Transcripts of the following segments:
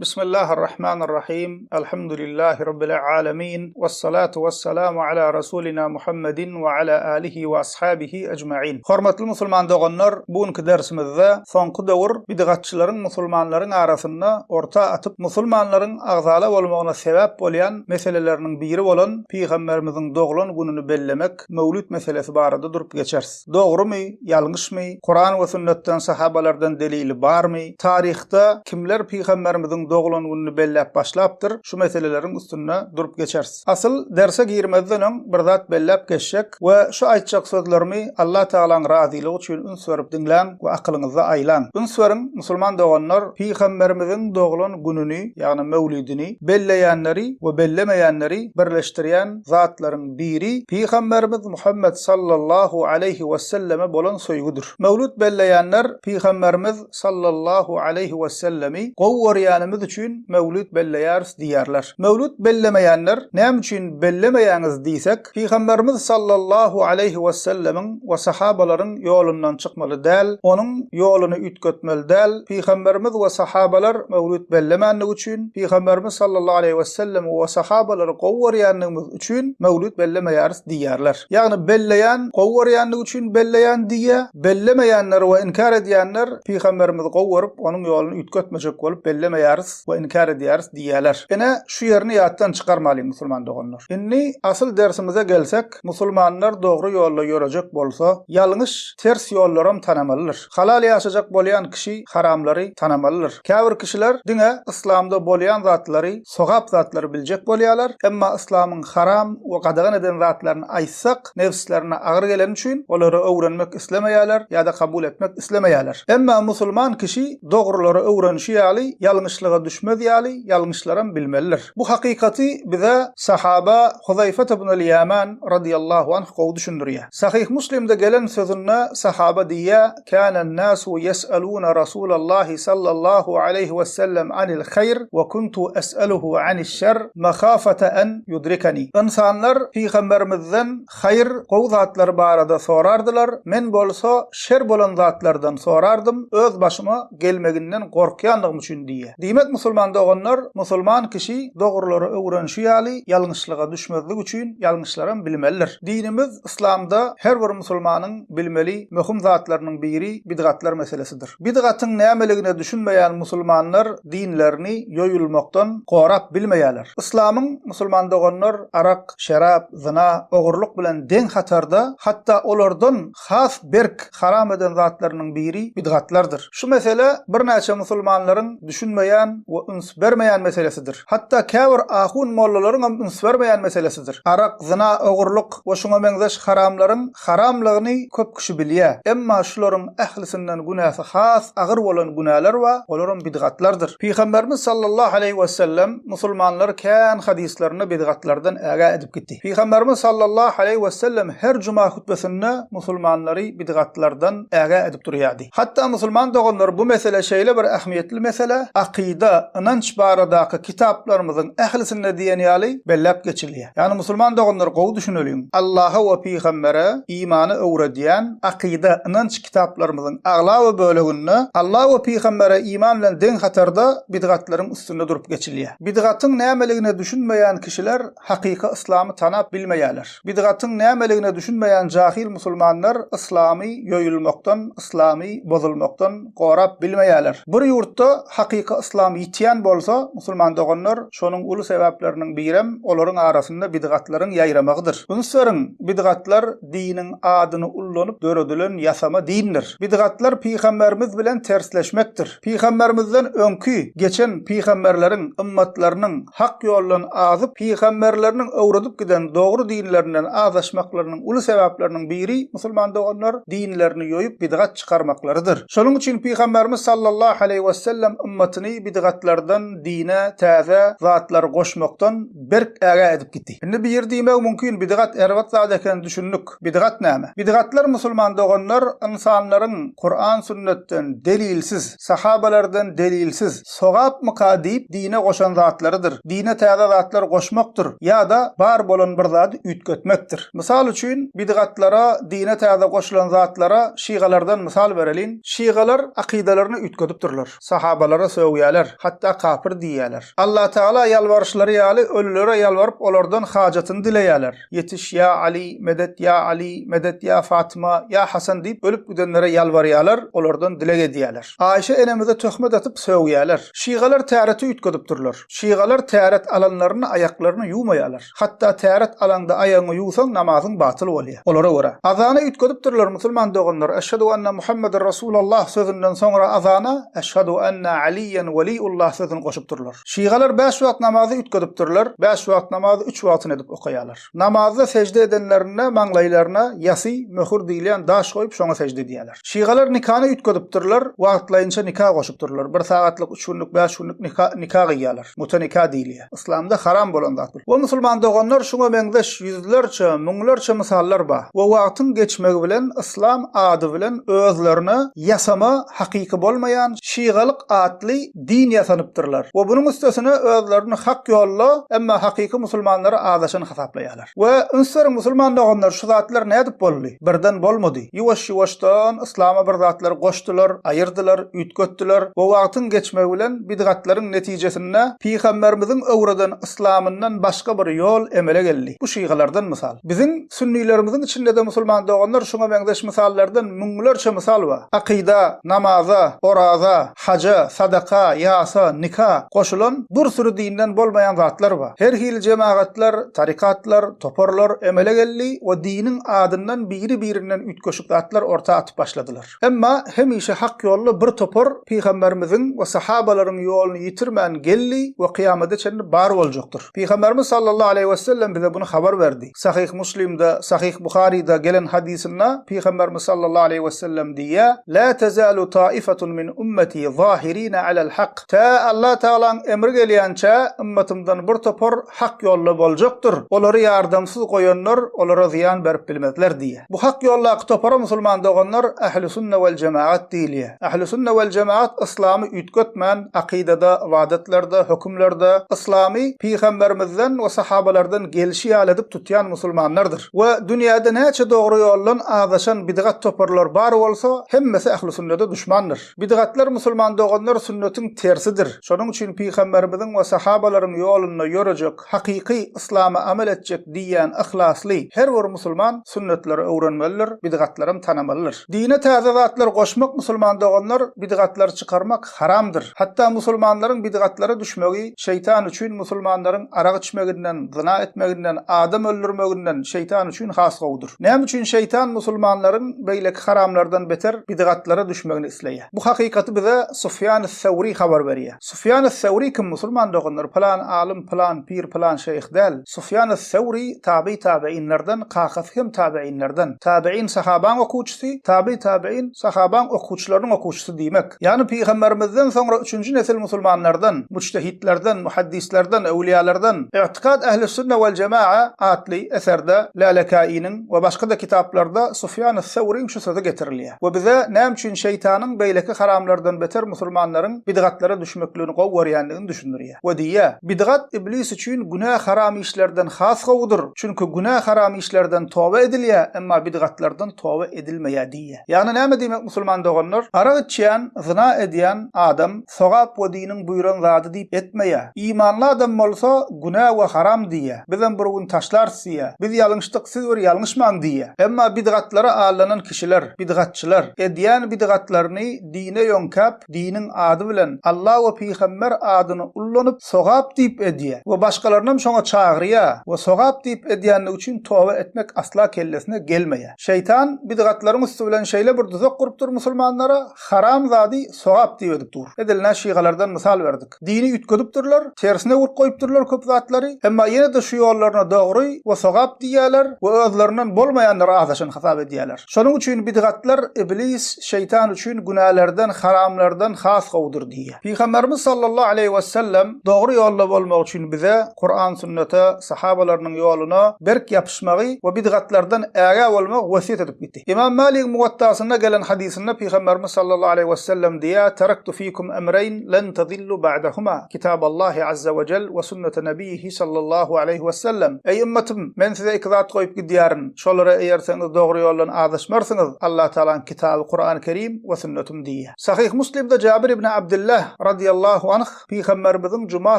Bismillahirrahmanirrahim. Elhamdülillahi Rabbil alemin. Vessalatu vesselamu ala Rasulina Muhammedin we ala alihi we ashabihi ecmain. Hormatly musulman doganlar, bu günki dersimizde soňky döwür bidgatçylaryň musulmanlaryň arasynda orta atyp, musulmanlaryň agzala bolmagyna sebäp bolýan meseleleriniň biri bolan Pygamberimiziň doglan gününi bellemek, Mewlid meselesi barada durup geçeris. Dogrumy, ýalňyşmy, Kuran we sünnetden sahabalardan delili barmy, taryhda kimler pygamberimiziň doglan gününi belläp başlapdyr, şu meseleleriň üstünde durup geçeris. Asyl derse girmezden öň bir zat belläp geçjek we şu aýtjak sözlerimi Allah Tagalaň razylygy üçin üns berip diňläň we akylyňyzda aýlaň. Üns beriň, musulman doganlar, pygamberimiziň doglan gününi, ýagny möwlidini belleýänleri we bellemeýänleri birleşdirýän zatlaryň biri Pygamberimiz Muhammet sallallahu aleýhi weselleme bolan söýgüdir. Möwlüt belleýänler Pygamberimiz sallallahu aleýhi wesellemi gowy görýänimiz üçin möwlüt belleýäris diýýärler. Möwlüt bellemeýänler näme üçin bellemeýäňiz diýsek, Pygamberimiz sallallahu aleýhi wesellemiň we sahabalaryň ýolundan çykmaly däl, onuň ýoluny üýtgetmeli däl, Pygamberimiz we sahabalar möwlüt bellemänligi üçin, Pygamberimiz sallallahu aleýhi wesellemi we sahabalary gowy görýändigimiz üçin möwlüt bellemeýäris diýýärler. Ýagny belleýän gowy görýänligi üçin belleýän diýýär, bellemeýänler we inkär edýänler Pygamberimizi gowy görüp, onuň ýoluny üýtgetmejek bolup bellemeýäris we inkär edýäris diýýärler. Ine, şu ýerini ýatdan çykarmalyň musulman doganlar. Indi asyl dersimize gelsek, musulmanlar dogry ýolda ýörejek bolsa, ýalňyş, ters ýollaram tanamalydyr. Halal ýaşajak bolýan kişi haramlary tanamalydyr. Käbir kişiler diňe yslamda bolýan zatlary, sogap zatlary biljek bolýarlar, emma yslamyň haram we gadagan eden zatlaryny aýtsak, nebslerine agyr geleni üçin olary öwrenmek islemeýärler ýa-da kabul etmek islemeýärler. Emma musulman kişi dogrulary öwrenişi ýaly, ýalňyşlyga düşmez ýaly, ýalňyşlaram bilmelidir. Bu hakykaty bize sahaba Huzaýfat ibn al-Ýaman radyýallahu anh gowy düşündirýär. Sahyh Muslimde gelen sözünde sahaba diýýär, Kânen-nâsu yes'elûne Rasûlallâhi sallallahu aleýhi we sellem anil haýr we kuntu es'eluhu aniş-şerr mehâfete en yudrikeni. Ynsanlar Pygamberimizden haýyr, gowy zatlar barada sorardylar, men bolsa şer bolan zatlardan sorardym, öz başyma gelmeginden gorkýandygym üçin diýýär. Diýmek musulman doganlar, musulman kişi dogrulary öwrenişi ýaly ýalňyşlyga düşmezlik üçin ýalňyşlaram bilmelidir. Dinimiz yslamda her bir musulmanyň bilmeli möhüm zatlarynyň biri bidgatlar meselesidir. Bidgatyň nämeligine düşünmeýän musulmanlar dinlerini ýoýulmakdan gorap bilmeýärler. Yslamyň musulman doganlar arak, şerap, zyna, ogurlyk bilen deň hatarda hatda olardan has berk haram eden zatlarynyň biri bidgatlardyr. Şu mesele birnäçe musulmanlaryň düşünmeýän we üns bermeýän meselesidir. Hatda käbir ahun mollalaryňam üns bermeýän meselesidir. Arak, zyna, ogurlyk we şuňa meňzeş haramlaryň haramlygyny köp kişi bilýär. Emma şularyň ählisinden günäsi has agyr bolan günäler bar, olaram bidgatlardyr. Pygamberimiz sallallahu aleýhi wesellem musulmanlary kän hadyslarynda bidgatlardan ägä edip gitdi. Pygamberimiz sallallahu aleýhi wesellem her juma hutbesinde musulmanlary bidgatlardan ägä edip durýardy. Hatda musulman doganlar bu mesele şeýle bir ähmiýetli mesele, akyda, ynanç baradaky kitaplarymyzyň ählisinde diýen ýaly belläp geçilýär. Ýagny musulman doganlar gowy düşüneliň, Allaha we pygambere imany öwredýän akyda, ynanç kitaplarymyzyň aglaba böleginde Alla we pygambere iman bilen deň hatarda bidgatlaryň üstünde durup geçilýär. Bidgatyň nämeligine düşünmeýän kişiler hakyky yslamy tanap bilmeýärler. Bidgatyň nämeligine düşünmeýän jahyl musulmanlar yslamy ýoýulmakdan, yslamy bozulmakdan gorap bilmeýärler. Bir ýurtda hakyky yslam ýitýän bolsa, musulman doganlar, şonuň uly sebäpleriniň birem olaryň arasynda bidgatlaryň ýaýramagydyr. Üns beriň, bidgatlar diniň adyny ullanyp döredilen ýasama dindir. Bidgatlar pygamberimiz bilen tersleşmekdir. Pygamberimizden öňki geçen pygamberleriň ymmatlarynyň hak ýoldan azyp, pygamberleriniň öwredip giden dogry dinlerinden azaşmaklarynyň uly sebäpleriniň biri, musulman doganlar, dinlerini ýoýup bidgat çykarmaklarydyr. Şonuň üçin Pygamberimiz sallallahu aleýhi wesellem ymmatyny bidgatlardan dine täze zatlar goşmakdan berk ägä edip gitdi. Indi biri diýmegi mümkin, bidgat erbet zat eken düşündik. Bidgat näme? Bidgatlar musulman doganlar ynsanlaryň Kuran sünnetden delilsiz, sahabalardan delilsiz, sogapmyka diýip dine goşan zatlarydyr. Dine täze zatlar goşmakdyr ýa-da bar bolan bir zady üýtgetmekdir. Mysal üçin, bidgatlara, dine täze goşulan zatlara şygalardan mysal bereliň. Şygalar akydalaryny üýtgedipdirler. Sahabalara sögýäler. Hatda kapyr diýýärler. Allatagala ýalbaryşlary ýaly ölülere ýalbaryp olardan hajatyny dileýärler. Ýetiş ýa Aly, medet ýa Aly, medet ýa Fatyma, ýa Hasan diýip ölüp gidenlere ýalbarýarlar, olardan dileg edýärler. Aýşe enemize töhmet atyp sögýärler. Şygalar täreti üýtgedipdirler. Şygalar täret alanlarynda aýaklaryny ýuwmaýarlar. Hatda täret alaňda aýagyňy ýuwsaň namazyň batyl bolýar. Olara görä. Azany üýtgedipdirler musulman doganlar Eşhedü enne Muhammeden Rasulallah sözünden soňra azana Eşhedü enne Aliýen Weliullah sözüni goşupdyrlar. Şygalar bäş wagt namazy üýtgedipdirler, bäş wagt namazy üç wagtyna edip okaýarlar. Namazda sežde edenlerinde maňlaýlaryna ýasy, möhür diýilýän daş goýup şoňa sežde edýärler. Şygalar nikany üýtgedipdirler, wagtlaýynça nika goşupdyrlar, bir sagatlyk, üç günlük, bäş günlük nika nika gyýýarlar. Mute nika diýilýär. Yslamda haram bolan zat bul. We musulman doganlar şuňa meňzeş ýüzlerçe, müňlerçe mysallar bar. We wagtyň geçmegi bilen yslam ady bilen özlerine ýasama, hakyky bolmaýan şygalyk atly din ýasanypdyrlar. We bunuň üstesine özlerini hak ýolda, emma hakyky musulmanlary azaşan hasaplaýarlar. We üns beriň musulman doganlar şu zatlar nädip boldy? Birden bolmady. Ýuwaş ýuwaşdan yslama bir zatlar goşdular, aýyrdylar, üýtgetdiler we wagtyň geçmegi bilen bidgatlaryň netijesinde Pygamberimiziň öwreden yslamyndan başga bir ýol emele geldi. Bu şygalardan mysal. Biziň sünnilerimiziň içindede musulman doganlar şuňa meňzeş mysallardan müňlerçe mysal bar. Akyda, namaza, oraza, haja, sadaka, ýasa, nika goşulan bir süri dinden bolmaýan zatlar bar. Her hili jemagatlar, tarykatlar, toparlar emele geldi we diniň adyndan biri-birinden üýtgeşik zatlar orta atyp başladylar. Emma hemişe hak ýolda bir topar Pygamberimiziň we sahabalaryň ýoluny ýitirmän geldi we kyýamada çenli bar boljakdyr. Pygamberimiz sallallahu aleýhi wesellem bize buny habar berdi. Sahyh Muslimde, Sahyh Buharyda gelen hadysynda Pygamberimiz sallallahu aleýhi wesellem diýýär, La tezalu taifatun min ummeti zahirina alel hak. Tä Allah Tagalaň emri gelýänçä ymmatymdan bir topar hak ýolda boljakdyr. Olary ýardamsyz goýanlar olara zyýan berip bilmezler diýýär. Bu hak ýoldaky topara musulman doganlar Ähli-sünne wel-jemaat diýilýär. Ähli-sünne wel-jemaat yslamy üýtgetmän, akydada, ybadatlarda, hökümlerde yslamy Pygamberimizden we sahabalardan gelşi ýaly edip tutýan musulmanlardyr. We dünýäde näçe dogry ýoldan azaşan bidgat toparlar bar bolsa, hemmesi Ähli-sünnede duşmandyr. Bidgatlar musulman doganlar sünnetiň tersidir. Şonuň üçin Pygamberimiziň we sahabalaryň ýolunda ýörejek, hakyky yslama amel etjek diýýän yhlasly her bir musulman sünnetleri öwrenmelidir, bidgatlaram tanamalydyr. Dine täze zatlar goşmak musulman doganlar bidgatlary çykarmak haramdyr. Hatda musulmanlaryň bidgatlara düşmegi şeýtan üçin musulmanlaryň arak içmeginden, zyna etmeginden, adam öldürmeginden şeýtan üçin has gowudyr. Näme üçin şeýtan musulmanlaryň beýleki haramlardan beter bidgatlara düşmegini isleýär? Bu hakykaty bize Sufýan-y-Sewri habar berýär. Sufýan-y-Sewri kim musulman doganlar? Pylan alym, pylan pir, pylan şeýh däl. Sufýan-y-Sewri taby-tabeýinlerden, kakasy hem tabeýinlerden. Tabeýin sahabaň okuwçysy, taby-tabeýin sahabaň okuwçylarynyň okuwçysy diýmek. Ýagny pygamberimizden soňra üçünji nesil musulmanlardan, müçtehitlerden, muhaddislerden, öwlüýalardan I'tikad ähli-sünne wel-jema'a atly eserde Lälekainiň we başga-da kitaplarda Sufýan-y-Sewriň şu sözi getirilýär we bize näme üçin şeýtanyň beýleki haramlardan beter musulmanlaryň bidgatlara düşmekligini gowy görýändigini düşündirýär we diýýär, Bidgat iblis üçin günä haram işlerden has gowudyr, çünki günä haram işlerden toba edilýär, emma bidgatlardan toba edilmeýär diýýär. Ýagny näme diýmek musulman doganlar? Arak içýän, zyna edýän adam sogap we diniň buýran zady diýip etmeýär. Imanly adam bolsa günä we haram diýýär. Bizem bir gün taşlarys diýýär. Biz ýalňyşdyk siz bir ýalňyşmaň diýýär. Emma bidgatlara aldanan kişiler, bidgatçylar, edýän bidgatlaryny dine ýöňkäp, diniň ady bilen Alla we pygamber adyny ullanyp sogap diýip edýär we başgalarynam şoňa çagyrýar we sogap diýip edýänligi üçin toba etmek asla kellesine gelmeýär. Şeýtan bidgatlaryň üsti bilen şeýle bir duzak gurupdyr musulmanlara, haram zady sogap diýip edip dur. Edil nä şygalardan mysal berdik. Dini üýtgedipdirler, tersine öwrüp goýupdyrlar köp zatlary, emma ýene-de şu ýollaryna dogry we sogap diýýärler we özlerinden bolmaýanlary azaşan hasap edýärler. Şonuň üçin bidgatlar iblis, şeýtan üçin günälerden, haramlardan has gowudyr diýýär. Pygamberimiz sallallahu aleýhi wesellem dogry ýolda bolmak üçin bize Kuran-sünnete, sahabalarynyň ýoluna berk ýapyşmagy we bidgatlardan ägä bolmagy wesýet edip gitdi. Ymam Maligiň Muwattasynda gelen hadysynda Pygamberimiz sallallahu aleýhi wesellem diýýär, Terektu fikum emreýn len tazillu ba'dahuma, kitaballahi azza we jel we sünnete nebiýihi sallallahu aleýhi wesellem. Eý ymmatym, men size iki zat goýup gidýärin, şolara eýerseňiz dogry ýoldan azaşmarsyňyz, Allatagalaň kitaby Kurany Kerim we sünnetim diýýär. Sahyh Muslimde Jabir ibn Abdillah. radyýallahu anh Pygamberimiziň juma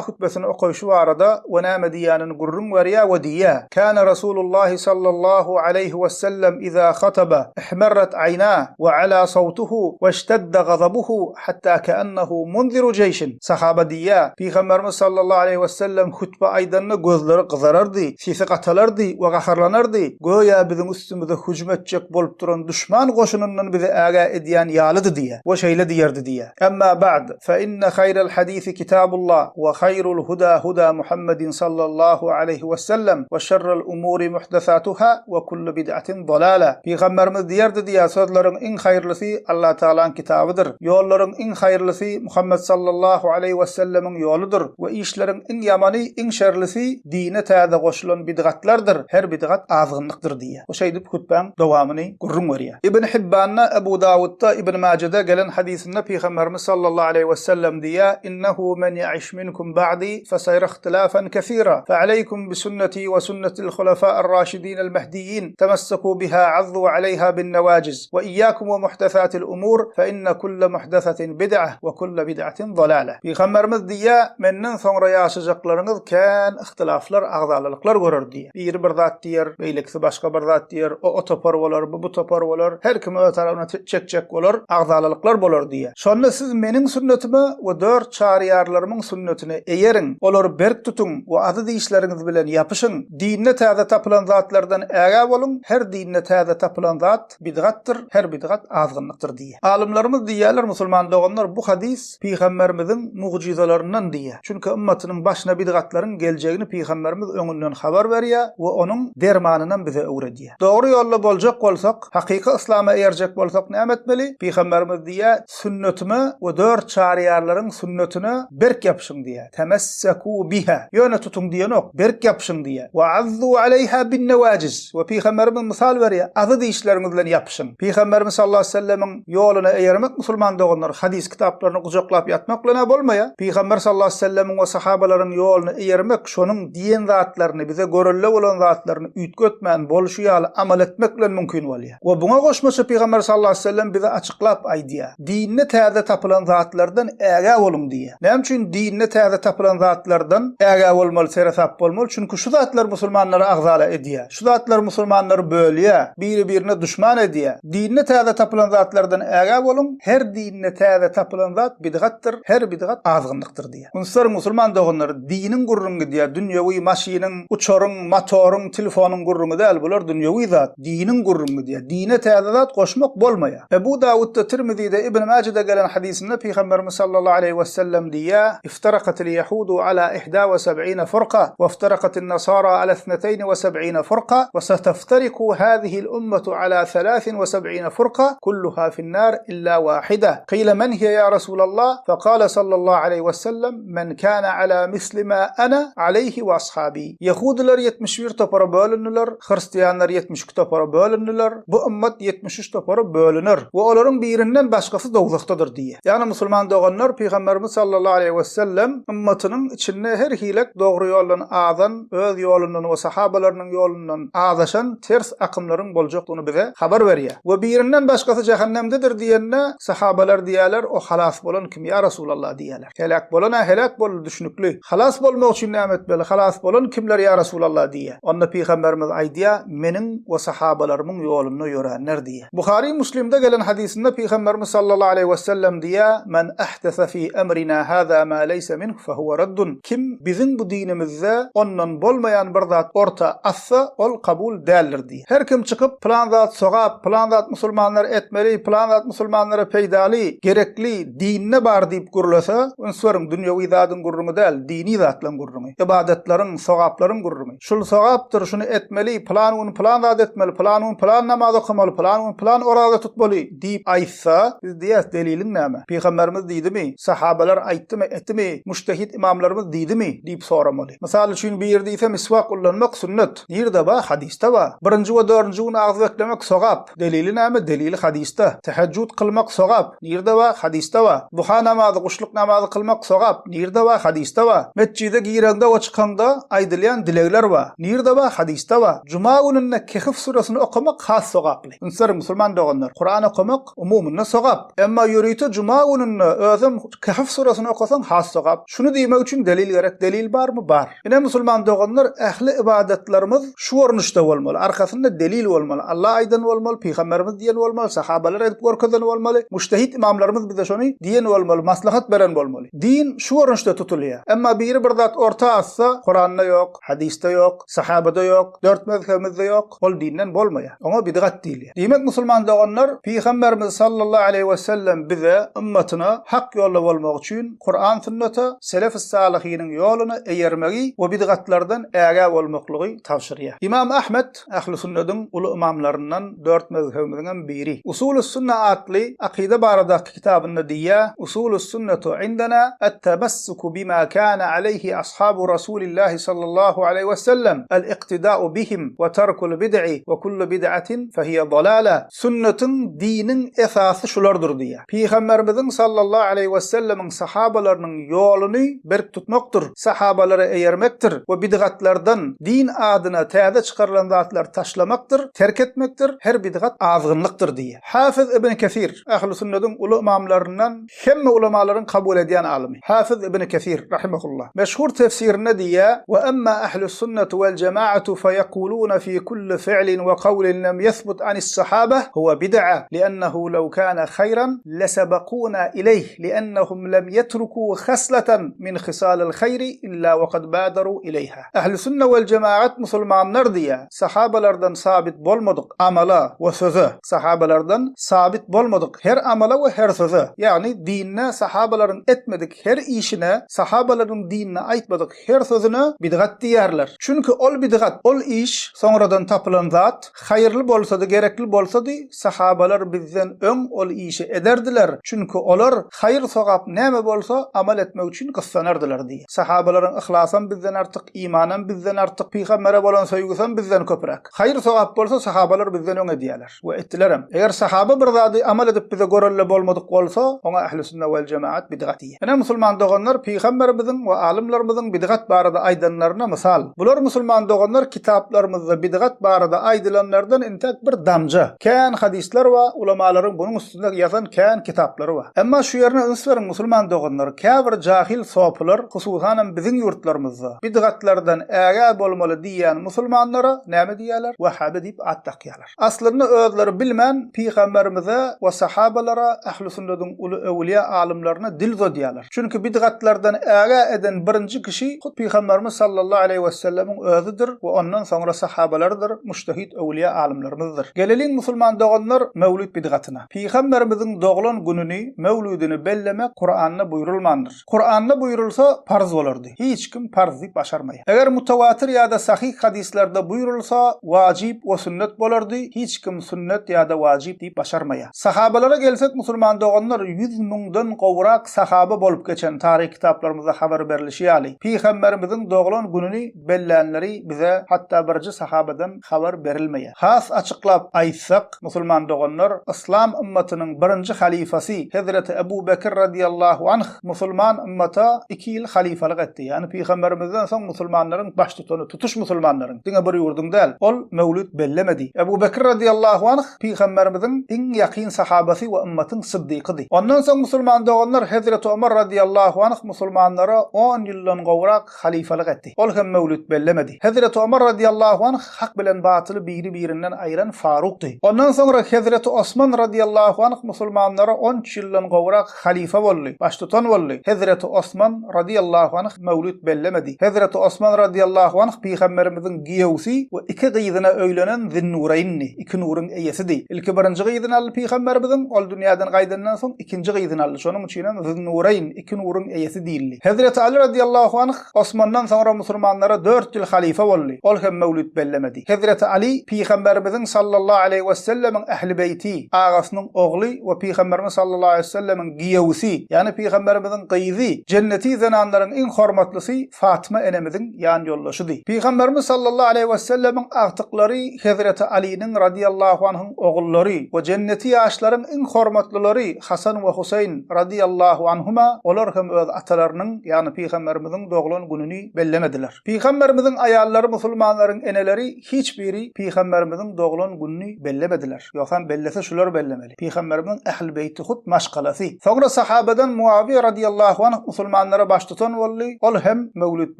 hutbesini okaýşy barada we näme diýýänini gürrüň berýär we diýýär, Käne Rasulullahi sallallahu aleýhi wesellem iza hataba ihmerret aýna we ala sawtuhu we iştedde gazabuhu hatta ke'ennehu munziru jeýşin. Sahaba diýýär, Pygamberimiz sallallahu aleýhi wesellem hutbe aýdanda gözleri gyzarardy, sesi gatalardy we gaharlanardy, göýä biziň üstümize hüjüm etjek bolup duran duşman goşunyndan bizi ägä edýän ýalydy diýýär we şeýle diýerdi diýýär. Emma ba'd, fe inne haýral hadisi kitabullah we haýrul huda huda Muhammedin sallallahu aleýhi we sellem we şerrel umuri muhdesatuha we kullu bid'atin dalala. Pygamberimiz diýerdi diýýär, sözleriň iň haýyrlysy Allatagalaň kitabydyr. Ýollaryň iň haýyrlysy Muhammet sallallahu aleýhi we sellemiň ýoludyr we işleriň iň ýamany, iň şerlisi dine täze goşulan bidgatlardyr, her bidgat azgynlykdyr diýýär. We şeýdip hutbaň dowamyny gürrüň berýär. Ibn Hibbanda, Ebu Dawutda, Ibn Majede gelen hadysynda Pygamberimiz sallallahu aleýhi we sellem diýýär, Innehu men ýaiş minkum ba'di feseýra ihtilafan kesira, fealeýkum bi sünneti we sünnetil hulefa'ir raşidinel mehdiyyin, temesseku biha azzu aleýha bin newajiz, we iyyakum we muhdesatil umur, fe inne kulle muhdesatin bid'ah we kulle bid'atin zalalah. Pygamberimiz diýýär, Menden soňra ýaşajaklaryňyz kän ihtilaflar, agzalalyklar görer diýýär. Biri bir zat diýer, beýlekisi başga bir zat diýer, o o topar bolar, bu bu topar bolar, her kim öz tarapyna çekjek bolar, agzalalyklar bolar diýýär. Şonda siz meniň sünnetime we dört çaryýarlarymyň sünnetine eýeriň, olary berk tutuň we azy dişleriňiz bilen ýapyşyň. Dinde täze tapylan zatlardan ägä boluň, her dinde täze tapylan zat bidgatdyr, her bidgat azgynlykdyr diýýär. Alymlarymyz diýýärler, musulman doganlar, bu hadys Pygamberimiziň mugjyzalaryndan diýýär. Çünki ymmatynyň başyna bidgatlaryň geljegini Pygamberimiz öňünden habar berýär we onuň dermanynam bize öwredýär. Dogry ýolda boljak bolsak, hakyky yslama eýerjek bolsak näme etmeli? Pygamberimiz diýýär, Sünnetime we dört çaryýarlaryň sünnetine berk ýapyşyň diýýär. Temesseku biha. Ýöne tutuň diýenok, berk ýapyşyň diýýär. We azzu aleýha bin-newajiz. We Pygamberimiz mysal berýär, Azy dişleriňiz bilen ýapyşyň. Pygamberimiz sallallahu aleýhi we sellemiň ýoluna eýermek musulman doganlar hadys kitaplaryny gujaklap ýatmak bilen-ä bolmaýar. Pygamber sallallahu aleýhi we sellemiň we sahabalaryň ýoluna eýermek şonuň diýen zatlaryny, bize görelde bolan zatlaryny üýtgetmän bolşy ýaly amal etmek bilen mümkin bolýar. We buňa goşmaça Pygamber sallallahu aleýhi we sellem bize açyklap aýdýar, Dinde täze tapylan zatlardan ägä boluň diýýär. Näme üçin dinde täze tapylan zatlardan ägä bolmaly, seresap bolmaly? Çünki şu zatlar musulmanlary agzala edýär. Şu zatlar musulmanlary bölýär, biri-birine duşman edýär. Dinde täze tapylan zatlardan ägä boluň, her dinde täze tapylan zat bidgatdyr, her bidgat azgynlykdyr diýýär. Ünsler musulman doganlar, diniň gürrüňi gidýär, dünýewi maşynyň, uçaryň, motoryň, telefonyň gürrüňi däl, bular dünýewi zat, diniň gürrüňi gidýär. Dine täze zat goşmak bolmaýar. Ebu Dawudda, Tirmizide, Ibn Majede gelen hadysynda Pygamberimiz sallallahu aleýhi wesellem diýýär, Iftarakatil ýehudu ala ihda we seb'ine furka, we iftarakatin nasara ala isneteýni we seb'ine furka, we seteftariku hazihil ummatu ala selasin we seb'ine furka, kulluha finnar illa wahida. Kyle men hiye ya Rasulallah? Fekale sallallahu aleýhi we sellem, Men kana ala misli ma ana aleýhi we ashabi. Ýehudylar 71 topara bölündiler, hristianlar 72 topara bölündiler, bu ymmat 73 topara bölüner we olaryň birinden başgasy dowzahdadyr diýýär. Ýagny musulman doganlar Pygamberimiz sallallahu aleýhi we sellem ymmatynyň içinde her hilek dogry ýoldan azan, öz ýolundan we sahabalarynyň ýolundan azaşan ters akymlaryň boljakdygyny bize habar berýär. We birinden başgasy jähennemdedir diýende, sahabalar diýýärler, o halas bolan kim ýa Resulallah diýýärler. Heläk bolan-a heläk boldy düşnükli. Halas bolmak üçin näme etmeli? Halas bolan kimler ýa Resulallah diýýär. Onda Pygamberimiz aýdýar, Meniň we sahabalarymyň ýolunda ýöränler diýýär. Buhary Muslimde gelen hadysynda Pygamberimiz sallallahu aleýhi wesellem diýýär, Men ahdese fi emrina haza ma leýse minhu fehuwe raddun. Kim biziň bu dinimizde ondan bolmaýan bir zat orta atsa, ol kabul däldir diýýär. Her kim çykyp, pylan zat sogap, pylan zat musulmanlar etmeli, pylan zat musulmanlara peýdaly, gerekli, dinde bar diýip gürlese, üns beriň, dünýewi zadyň gürrüňi däl, dini zatlaryň gürrüňi, ybadatlaryň, sogaplaryň gürrüňi. Şul sogapdyr, şuny etmeli, pylan gün pylan zat etmeli, pylan gün pylan namaz okamaly, pylan gün pylan oraza tutmaly diýip aýtsa, biz diýýäs, deliliň näme? Pygamberimiz diýdimi? Sahabalar aýtdymy, etdimi? Mujtehid ymamlarymyz diýdimi? diýip soramaly. Mysal üçin, biri diýse, miswak ullanmak sünnet. Nirde bar? Hadysda bar. Birinji we dördünji gün agyz beklemek sogap. Delili näme? Delili hadysda. Tehejjüt kylmak sogap. Nirde bar? Hadysda bar. Duha namazy, guşluk namazy kylmak sogap. Nirde bar? Hadysda bar. Metjide gireňde we çykaňda aýdylýan dilegler bar. Nirde bar? Hadysda bar. Juma gününde Kehf süresini okamak has sogaply. Üns beriň musulman doganlar, Kuran okamak umumynda sogap. Emma ýörite juma gününde özem. Özem Kehf surasyny okasaň has sogap. Şuny diýmek üçin delil gerek. Delil barmy? Bar. Ine musulman doganlar ähli ybadatlarymyz şu görnüşde bolmaly. Arkasynda delil bolmaly. Allah aýdan bolmaly, pygamberimiz diýen bolmaly, sahabalar edip görkezen bolmaly, mujtehit ymamlarymyz bize şony diýen bolmaly, maslahat beren bolmaly. Din şu görnüşde tutulýar. Emma biri bir zat orta atsa, Kuranda ýok, hadysda ýok, sahabada ýok, dört mezhebimizde ýok, ol dinden bolmaýar. Oňa bidgat diýilýär. Diýmek musulman doganlar, Pygamberimiz sallallahu aleýhi we sellem bize, ymmatyna hak ýolda bolmak üçin Kuran sünnete, selef-i salyhynyň ýoluna eýermegi we bidgatlardan ägä bolmaklygy tabşyrýar. Ymam Ahmet, ähli sünnediň uly ymamlaryndan, dört mezhebimiziňem biri. Usulus-sünne atly akyda baradaky kitabynda diýýär, Usulus-sünnetu indena et-temessuku bima kana aleýhi ashabu rasulillahi sallallahu aleýhi we sellem, el-iktida'u bihim we terkul bid'i we kullu bid'atin fehiýe dalala. Sünnetiň, diniň esasy şulardyr diýýär. Pygamberimiziň sallallahu aleýhi we sellemiň sahabalarynyň ýoluny berk tutmakdyr, sahabalara eýermekdir we bidgatlardan, din adyna täze çykarylan zatlary taşlamakdyr, terk etmekdir, her bidgat azgynlykdyr diýýär. Hafiz ibn Kesir, Ähli-sünnediň uly ymamlaryndan hemme ulamalaryň kabul edýän alymy. Hafiz ibn Kesir, rahimehullah, meşhur tefsirinde diýýär, We emma ählüs-sünneti wel-jemaatu feýekulune fi kulli fi'lin we kawlin lem ýesbut anis-sahabeh huwe bid'a, li'ennehu lew kana haýran lesebekuna ileýh, li'ennehum lem ýetruku haslatan min hisalil haýri illa we kad badaru ileýha. Ähli-sünne wel-jemaat musulmanlar diýýär, sahabalardan sabit bolmadyk amala we söze, sahabalardan sabit bolmadyk her amala we her söze, ýagny dinde sahabalaryň etmedik her işine, sahabalaryň dinde aýtmadyk her sözüne bidgat diýerler. Çünki ol bidgat, ol iş soňradan tapylan zat, haýyrly bolsady, gerekli bolsady, sahabalar bizden öň ol işi ederdiler, çünki olar haýyr-sogap näme bolsa amal etmek üçin gyssanardylar diýýär. Sahabalaryň yhlasam bizden artyk, imanam bizden artyk, pygambere bolan söýgüsem bizden köpräk. Haýyr-sogap bolsa sahabalar bizden öň edýärler we etdilerem. Eger sahaba bir zady amal edip bize görelde bolmadyk bolsa, oňa ähli-sünne wel-jemaat bidgat diýýär. Ine musulman doganlar pygamberimiziň we alymlarymyzyň bidgat barada aýdanlaryna mysal. Bular musulman doganlar kitaplarymyzda bidgat barada aýdylanlardan intäk bir damja. Kän hadyslar bar, ulamalaryň bunuň üstünde ýazan kän kitaplary bar. Emma şu ýerine üns beriň musulman doganlar, käbir jahil sopylar, hususanam biziň ýurtlarymyzda, bidgatlardan ägä bolmaly diýýän musulmanlara näme diýýärler? Wahhaby diýip at dakýarlar. Aslynda özleri bilmän Pygamberimize we sahabalara, ähli-sünnediň uly öwülýä alymlaryna dil uzadýarlar. Çünki bidgatlardan ägä eden birinji kişi hut Pygamberimiz sallallahu aleýhi wesellemiň özüdir we ondan soňra sahabalarydyr, mujtehid öwülýä alymlarymyzdyr. Geleliň musulman doganlar möwlid bidgatyna. Pygamberimiziň doglan gününi, möwlidini bellemek Kuranda buýrulmandyr. Kuranda buýrulsa parz bolardy. Hiç kim parz diýip başarmaýar. Eger mutawatyr ýa-da sahyh hadyslarda buýrulsa wajyp we sünnet bolardy, hiç kim sünnet ýa-da wajyp diýip başarmaýar. Sahabalara gelsek musulman doganlar ýüz müňden gowrak sahaba bolup geçen taryh kitaplarymyzda habar berlişi ýaly, Pygamberimiziň doglan gününi bellänleri bize hatda birji sahabadan habar berilmeýär. Has açyklap aýtsak, musulman doganlar, yslam ymmatynyň birinji halyfasy hezreti Ebu Bekir radiýallahu anh musulman ymmata iki ýyl halyfalyk etdi. Ýagny pygamberimizden soň musulmanlaryň baştutany, tutuş musulmanlaryň, diňe bir ýurduň däl, ol möwlüt bellemedi. Ebu Bekir radiýallahu anh pygamberimiziň iň ýakyn sahabasy we ymmatyň syddykydy. Ondan soň musulman doganlar hezreti Omar radiýallahu anh musulmanlara on ýyldan gowrak halyfalyk etdi. Ol hem möwlüt bellemedi. Hezreti Omar radyýallahu anh hak bilen batyly biri-birinden aýyran Farukdy. Ondan soňra hezreti Osman radyýallahu anh musulmanlara on üç ýyldan gowrak halyfa boldy, baştutan boldy. Hezreti Osman radyýallahu anh möwlüt bellemedi. Hezreti Osman radyýallahu anh pygamberimiziň giýewsi we iki gyzyna öýlenen Zinnureýndi, iki nuruň eýesidi. Ilki birinji gyzyny aldy pygamberimiziň, ol dünýäden gaýdandan soň ikinji gyzyny aldy. Şonuň üçinem Zinnureýn, iki nuruň eýesi diýildi. Hezreti Aly radyýallahu anh Osmandan soňra musulmanlara dört ýyl halyfa boldy. Ol hem möwlid bellemedi. Hezreti Aly Pygamberimiziň sallallahu aleýhi wesellemiň ähli beýti, agasynyň ogly we Pygamberimiz sallallahu aleýhi wesellemiň giýewisi, ýagny Pygamberimiziň gyzy, jenneti zenanlaryň iň hormatlysy Fatma enemiziň ýan ýoldaşydy. Pygamberimiz sallallahu aleýhi wesellemiň agtyklary Hezreti Alynyň radyýallahu anhyň ogullary we jenneti ýaşlaryň iň hormatlylary Hasan we Huseýn radyýallahu anhuma olar hem öz atalarynyň, ýagny Pygamberimiziň doglan gününi bellemediler. Pygamberimiziň aýallary musulmanlaryň eneleri hiç biri Pygamberimiziň doglan gününi bellemediler. Ýogsam bellese şular bellemeli. Pygamberimiziň ähli beýti hut maşgalasy. Soňra. sahabadan Muawiýe radiýallahu anh musulmanlara baştutan boldy, ol hem möwlüt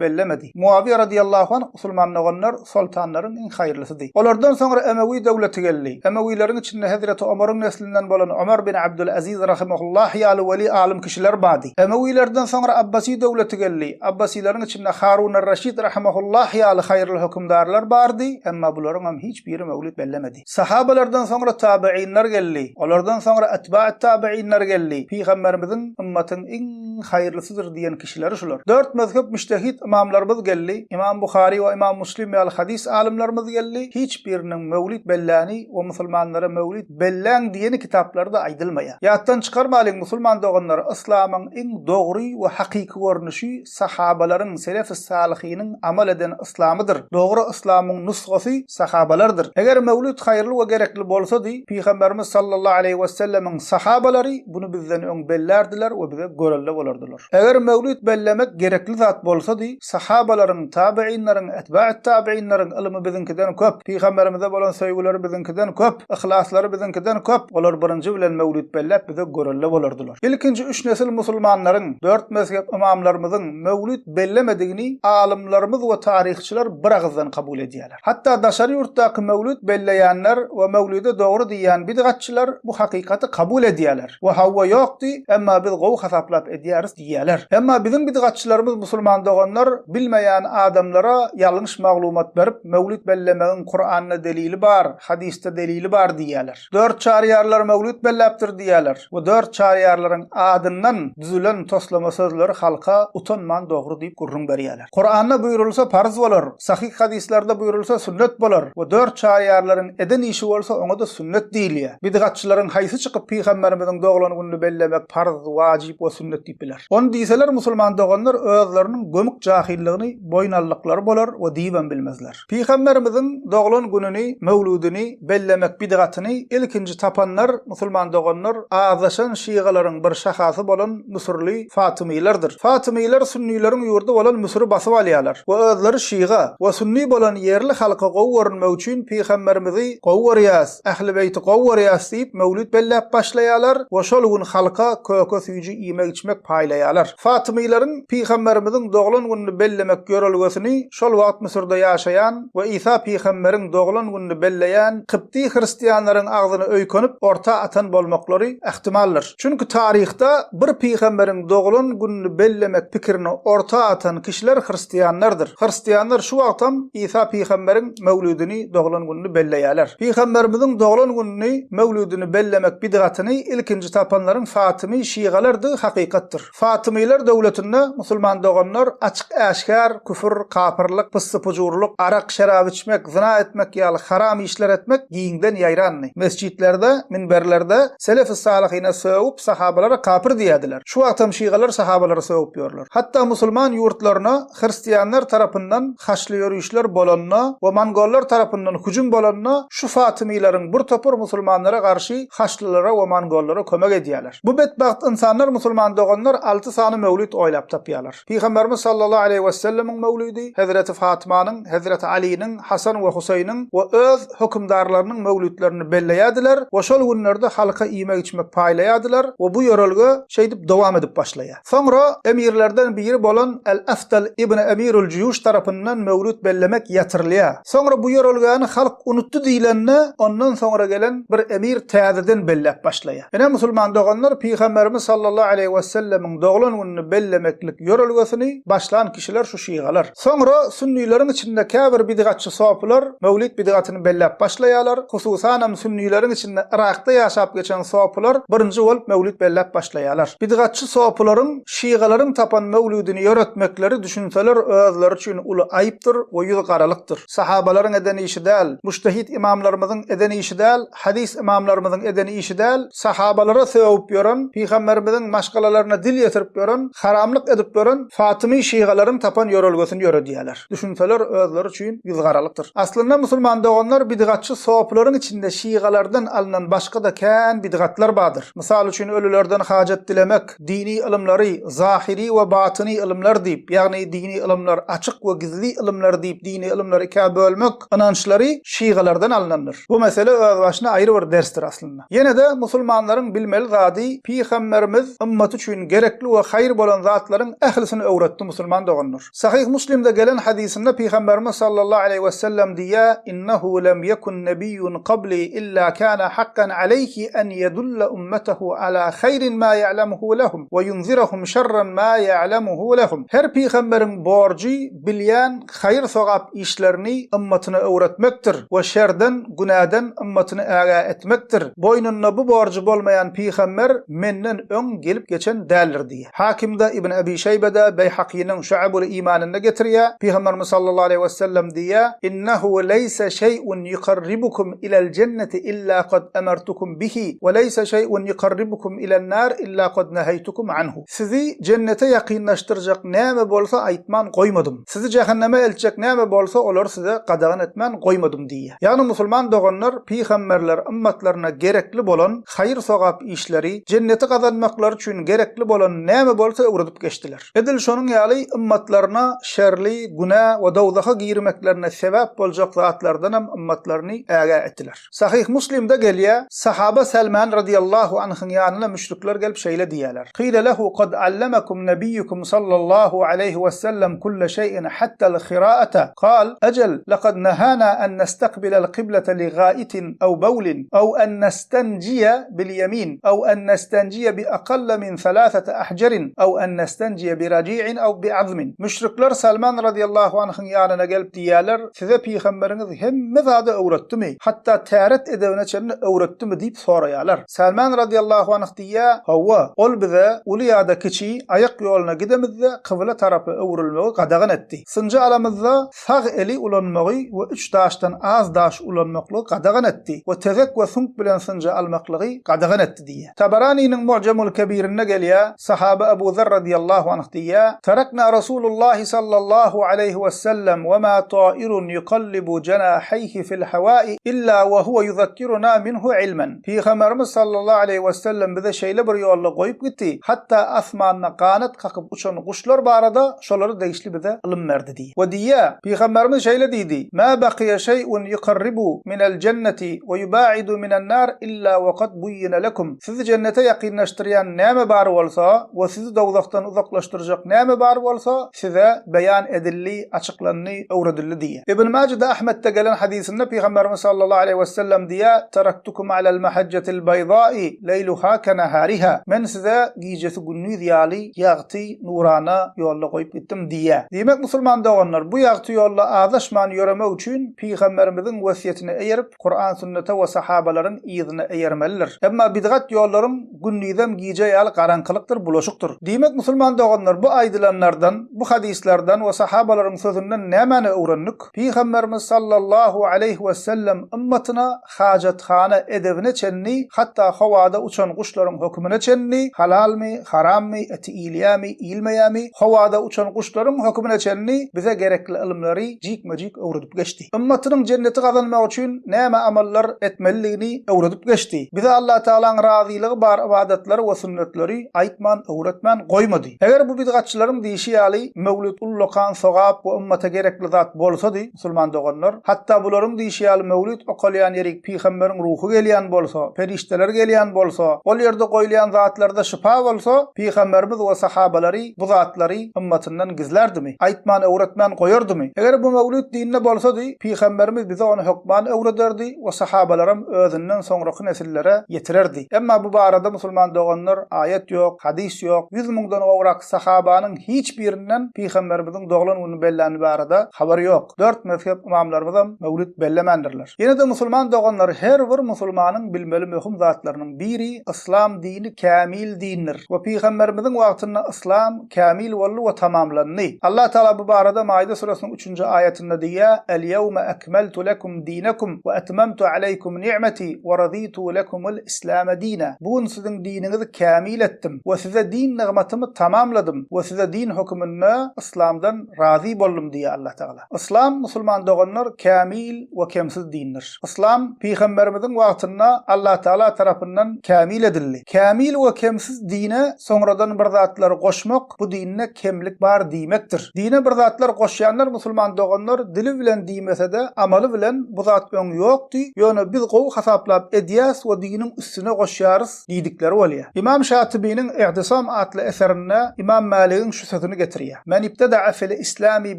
bellemedi. Muawiýe radiýallahu anh musulman doganlar soltanlaryň iň haýyrlysydy. Olardan soňra Emewi döwleti geldi. Emewileriň içinde hezreti Omaryň neslinden bolan Omar bin Abdulaziz rahimehullah ýaly weli alym kişiler bardy. Emewilerden soňra Abbasy döwleti geldi. Abbasileriň içinde Harun ar-Raşid rahimehullah ýaly haýyrly hökümdarlar bardy, emma bularyň hem hiç biri möwlid bellemedi. Sahabalardan soňra tabeýinler geldi. Olardan soňra etba'ut-tabeýinler geldi. Pygamberimiziň ymmatyň iň haýyrlysydyr diýen kişileri şular. Dört mezhep müjtehit ymamlarymyz geldi. Ymam Buhary we Ymam Muslim ýaly hadys alymlarymyz geldi. Hiç biriniň möwlit belläni we musulmanlara möwlit belläň diýeni kitaplarda aýdylmaýar. Ýatdan çykarmalyň musulman doganlar yslamyň iň dogry we hakyky görnüşi sahabalaryň, selef-i-salyhynyň amal eden yslamydyr. Dogry yslamyň nusgasy sahabalardyr. Eger möwlüt haýyrly we gerekli bolsady, Pygamberimiz sallallahu aleýhi wesellemiň sahabalary buny bizden öň bellärdiler we bize görelde bolardylar. Eger möwlüt bellemek gerekli zat bolsady, sahabalaryň, tabeýinleriň, etba'ut-tabeýinleriň ylymy biziňkiden köp, Pygamberimize bolan söýgüleri biziňkiden köp, yhlaslary biziňkiden köp, olar birinji bilen möwlüt belläp bize görelde bolardylar. Ilkinji üç nesil musulmanlaryň, dört mezhep ymamlarymyzyň möwlüt bellemedigini alymlarymyz we taryhçylar bir agyzdan kabul edýärler. Hatda daşary ýurtdaky möwlüt belleýänler we möwlüde dogry diýýän bidgatçylar bu hakykaty kabul edýärler we hawa ýokdy, emma biz gowy hasaplap edýäris diýýärler. Emma biziň bidgatçylarymyz musulman doganlar bilmeýän adamlara ýalňyş maglumat berip möwlüt bellemegiň Kuranda delili bar, hadysda delili bar diýýärler. Dört çaryýarlar möwlüt belläpdir diýýärler we dört çaryýarlaryň adyndan düzülen toslama sözleri halka utanman dogry diýip gürrüň berýärler. Kuranda buýrulsa parz bolar, sahyh hadyslarda buýrulsa sünnet bolar we dört çaryýarlaryň eden işi bolsa oňa-da sünnet diýilýär. Bidgatçylaryň haýsy çykyp pygamberimiziň doglan gününi bellemek parz, wajyp we sünnet diýip biler? Ony diýseler musulman doganlar özleriniň gömük jahyllygyny boýun aldyklary bolar we diýibem bilmezler. Pygamberimiziň doglan gününi, möwlüdini, bellemek bidgatyny ilkinji tapanlar, musulman doganlar, azaşan şygalaryň bir şahasy bolan müsürli fatymylardyr. Fatymylar sünnileriň ýurdy bolan Müsüri basyp alýarlar we özleri şyga we sünni bolan ýerli halka gowy görünmek üçin Pygamberimizi gowy görýäs, Ähli-beýti gowy görýäs diýip möwlüt belläp başlaýarlar we şol gün halka köke-süýji iýmek-içmek paýlaýarlar. Fatymylaryň Pygamberimiziň doglan gününi bellemek ýörelgesini şol wagt Müsürde ýaşaýan we Isa pygamberiň doglan gününi belleýän kybty hristianlaryň agzyna öýkenip orta atan bolmaklary ähtimaldyr. Çünki taryhda bir pygamberiň doglan gününi bellemek pikirini orta atan kişiler hristianlardyr. Hristianlar şu wagtam Isa pygamberiň möwlüdini, doglan gününi belleýärler. Pygamberimiziň doglan gününi, möwlüdini bellemek bidgatyny ilkinji tapanlaryň fatymy şigalardygy hakykatdyr. Fatymylar döwletinde musulman doganlar açyk-äşgär küfür, kapyrlyk, pyssy-pujurlyk, arak-şerap içmek, zyna etmek ýaly haram işler etmek giňden ýaýrandy. Mesjitlerde, minberlerde selefi-salyhyna sögüp, sahabalara kapyr diýerdiler. Şu wagtam şygalar sahabalary sögüp ýörler. Hatda musulman ýurtlaryna hristianlar tarapyndan haçly ýörişler bolanda we mongollar tarapyndan hüjüm bolanda şu fatymylaryň bir topar musulmanlara garşy haçlylara we mongollara kömek edýärler. Bu betbagt ynsanlar musulman doganlar alty sany möwlit oýlap tapýarlar. Pygamberimiz sallallahu aleýhi wesellemiň möwlidi, hezreti Fatymanyň, hezreti Alynyň, Hasan we Huseýniň we öz hökümdarlarynyň möwlitlerini belleýärdiler we şol günlerde halka iýmek-içmek paýlaýardylar we bu ýörelge şeýdip dowam edip başlaýar. Soňra emirlerden biri bolan El-Afdal ibn Emirül-Jüýuş tarapyndan möwlüt bellemek ýatyrylýar. Soňra bu ýörelgäni halk unutdy diýlende, ondan soňra gelen bir emir täzeden belläp başlaýar. Ine, musulman doganlar, Pygamberimiz sallallahu aleýhi wesellemiň doglan gününi bellemeklik ýörelgesini başlan kişiler şu şygalar. Soňra sünnileriň içinde käbir bidgatçy sopylar möwlit bidgatyny belläp başlaýarlar, hususanam sünnileriň içinde Yrakda ýaşap geçen sopylar birinji bolup möwlit belläp başlaýarlar. Bidgatçy sopylaryň şygalaryň tapan möwlidini ýöretmekleri düşünseler özleri üçin uly aýypdyr we ýüz garalykdyr. Sahabalaryň eden işi däl, mujtehit ymamlarymyzyň eden işi däl, hadys ymamlarymyzyň eden işi däl, sahabalara sögüp ýören, pygamberimiziň maşgalalaryna dil ýetirip ýören, haramlyk edip ýören fatymy şygalaryň tapan ýörelgesini ýöredýärler. Düşünseler özleri üçin ýüzgaralykdyr. Aslynda musulman doganlar bidgatçy sopylaryň içinde şygalardan alnan başga-da kän bidgatlar bardyr. Mysal üçin ölülerden hajat dilemek, dini ylymlary zahyry we batyny ylymlar diýip, ýagny dini ylymlar açyk we gizli ylymlar diýip dini ylymlary ikä bölmek ynançlary şygalardan alnandyr. Bu mesele özbaşyna aýry bir dersdir aslynda. Ýene-de musulmanlaryň bilmeli zady. Pygamberimiz ymmaty üçin gerekli we haýyr bolan zatlaryň ählisini öwretdi musulman doganlar. Sahyh Muslimde gelen hadysynda Pygamberimiz sallallahu aleýhi we sellem diýýär, Innehu lem yekun nebiyyun qabli illa kana hakkan aleýhi en yedulla ummetehu ala haýrin ma ya'lemuhu lehum we yunzirahum şerran ma ya'lemuhu lehum. Her pygamberiň borjy bilýän haýyr-sogap işlerini ymmatyna öwretmekdir we şerden, günäden ymmatyny ägä etmekdir. Boýnunda bu borjy bolmaýan pygamber menden öň gelip geçen däldir diýýär. Hakimde, Ibn Ebi Şeýbede, Beýhakynyň Şu'abul Imanynda getirýär, Pygamberimiz sallallahu aleýhi wesellem diýýär, Innehu leýse şeý'un ýukarribukum ilel jenneti illa kad emertukum bihi, we leýse şeý'un ýukarribukum ilen nar illa kad neheýtukum anhu. Sizi jennete ýakynlaşdyrjak näme bolsa aýtman goýmadym. Sizi jähenneme eltjek näme bolsa olary size gadagan etmän goýmadym diýýär. Ýagny musulman doganlar pygamberler ymmatlaryna gerekli bolan haýyr-sogap işleri, jenneti gazanmaklary üçin gerekli bolan näme bolsa öwredip geçdiler. Edil şonuň ýaly ymmatlaryna şerli, günä we dowzaha girmeklerine sebäp boljak zatlardanam ymmatlaryny ägä etdiler. Sahyh Muslimde gelýär, Sahaba Selman razyýallahu anhyň ýanyna müşrikler gelip şeýle diýýärler, Kile lehu kad allamakum nebiýukum sallallahu aleýhi we sellem kulle şeý'in hattal hiraata, kal, Ejel, lekad nehana en nestakbilel kyblete li gaitin ew bewlin, ew en nestenjiye bil ýemin, ew en nestenjiye bi akalle min selasete ahjerin, ew en nestenjiye bi raji'in ew bi azmin. Müşrikler Selman razyýallahu anhyň ýanyna gelip diýýärler, Size pygamberiňiz hemme zady öwretdimi, hatda täret edebine çenli öwretdimi diýip soraýarlar. Salman razyýallahu anh diýýär, Hawa, ol bize uly ýa-da kiçi aýak ýoluna gidemizde kybla tarapa öwrülmegi gadagan etdi. Synjy alamyzda sag eli ulanmagy we üç daşdan az daş ulanmaklygy gadagan etdi we tezek we süňk bilen synjy almaklygy gadagan etdi diýýär. Tabaranynyň Mu'jamul Kebirinde gelýär, sahaba Abu Zar razyýallahu anh diýýär, Tarakna Rasulullahi sallallahu aleýhi we sellem we ma tairun yukallibu jenaheýhi fil hawai illa we huwe yuzakkiruna minhu ilmen. Pygamberimiz sallallahu aleýhi we sellem bize şeýle bir ýolda goýup gitdi, hatda asmanda ganat kakyp uçan guşlar barada şolara degişli bize ylym berdi diýýär. We diýýär, Pygamberimiz şeýle diýdi, Ma bakiýe şeý'un yukarribu minel jenneti we yuba'idu minen nar illa we kad buýýine lekum, Sizi jennete ýakynlaşdyrýan näme bar bolsa we sizi dowzahdan uzaklaşdyrjak näme bar bolsa, size beýan edildi, açyklandy, öwredildi diýýär. Ibn Majede Ahmetde gelen hadysynda Pygamberimiz sallallahu aleýhi wesellem diýýär, Taraktukum alel mahajjatil baýda'i leýluha kenahariha, Men size gijesi gündiz ýaly ýagty, nurana ýolda goýup gitdim diýýär. Diýmek, musulman doganlar, bu ýagty ýolda azaşman ýöremek üçin Pygamberimiziň wesýetine eýerip, Kuran-sünnete we sahabalaryň yzyna eýermelidir. Emma bidgat ýollaryň gündizem gije ýaly garaňkylykdyr, bulaşykdyr. Diýmek, musulman doganlar, bu aýdylanlardan, bu hadyslardan we sahabalaryň sözünden nämäni öwrendik? Pygamberimiz sallallahu aleýhi wesellem ymmatyna hajathana edebine çenli, hatda howada uçan guşlaryň hökümine çenli, halalmy, harammy, eti iýilýärmi, iýilmeýärmi, howada uçan guşlaryň hökümine çenli bize gerekli ylymlary jikme-jik öwredip geçdi. Ymmatynyň jenneti gazanmagy üçin näme amallar etmelidigini öwredip geçdi. Bize Allatagalaň razylygy bar ybadatlary we sünnetleri aýtman, öwretmän goýmady. Eger bu bidgatçylaryň diýşi ýaly möwlüt ullakan sogap we ymmata gerekli zat bolsady, musulman doganlar, hatda bularyň diýşi ýaly möwlüt okalýan ýerik pygamberiň ruhy gelýän bolsa, perişdeler gelýän bolsa, ol ýerde goýulýan zatlarda şypa bolsa, pygamberimiz we sahabalary bu zatlary ymmatyndan gizlärdimi? Aýtman, öwretmän goýardymy? Eger bu möwlüt dinde bolsady, pygamberimiz bize ony hökman öwrederdi we sahabalaram özünden soňraky nesillere ýetirerdi. Emma bu barada musulman doganlar aýat ýok, hadys ýok, müňden gowrak sahabanyň hiç birinden pygamberimiziň doglan gününi belläni barada habar ýok. Dört mezhep ymamlarymyzam möwlüt bellemändirler. Ýene-de musulman doganlar her bir musulmanyň bilmeli möhüm zatlarynyň biri yslam dini kämil dindir we pygamberimiziň wagtynda yslam kämil boldy we tamamlandy. Allah Tagala bu barada Maide süresiniň üçünji aýatynda diýýär, El-ýewme ekmeltu lekum dinekum we etmemtu aleýkum ni'meti we razitu lekumul islame dina. Bu gün siziň diniňizi kämil etdim we size din nygmatymy tamamladym we size din höküminde yslamdan razy boldum diýýär Allah Tagala. Yslam, musulman doganlar, kämil we kemsiz dindir. Yslam pygamberimiziň wagtynda Allatagala tarapyndan kämil edildi. Kämil we kemsiz dine soňradan bir zatlar goşmak bu dinde kemlik bar diýmekdir. Dine bir zatlar goşýanlar musulman doganlar dili bilen diýmesede amaly bilen bu zat öň ýokdy, ýöne biz gowy hasaplap edýäs we diniň üstüne goşýarys diýdikleri. etmekleri bolýar. Ymam Şatybynyň I'tisam atly eserinde Ymam Mäligiň şu sözüni getirýär, Men ibteda'a fil islami